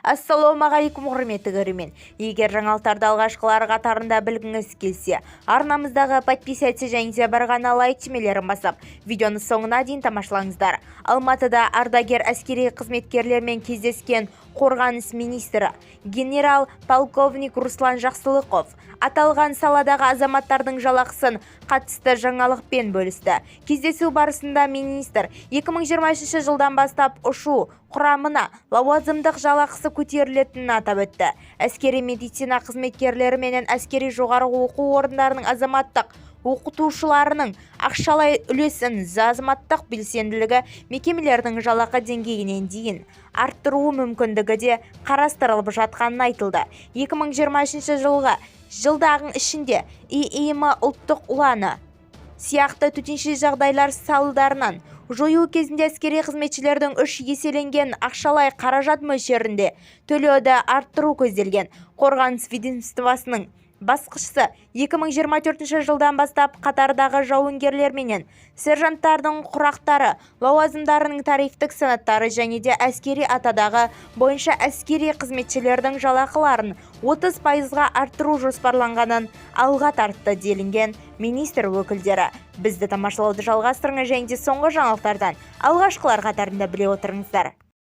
Ассалаумағалейкум, құрметті көрермен! Егер жаңалықтарды алғашқылар қатарында білгіңіз келсе, арнамыздағы подписаться және де бір ғана лайк түймелерін басып, видеоны соңына дейін тамашалаңыздар. Алматыда ардагер әскери қызметкерлермен кездескен қорғаныс министрі генерал-полковник Руслан Жақсылықов аталған саладағы азаматтардың жалақысын қатысты жаңалықпен бөлісті. Кездесу барысында министр 2023 жылдан бастап ұшу құрамына лауазымдық жалақысы көтерілетінін атап өтті. Әскери медицина қызметкерлері менен әскери жоғары оқу орындарының азаматтық оқытушыларының ақшалай үлесін азаматтық белсенділігі мекемелердің жалақы деңгейінен дейін арттыруы мүмкіндігі де қарастырылып жатқанын айтылды. 2023 жылғы жылдағың ішінде ИИМ, ұлттық ұланы сияқты төтенше жағдайлар салдарынан жою кезінде әскери қызметшілердің үш еселенген ақшалай қаражат мөлшерінде төлеуді арттыру көзделген. Қорғаныс ведомствосының басшысы 2024 жылдан бастап қатардағы жауынгерлер менен сержанттардың құрақтары лауазымдарының тарифтік санаттары және де әскери атадағы бойынша әскери қызметшілердің жалақыларын 30%-ға арттыру жоспарланғанын алға тартты, делінген министр өкілдері. Бізді тамашалауды жалғастырыңыз және де соңғы жаңалықтардан алғашқылар қатарында біле отырыңыздар.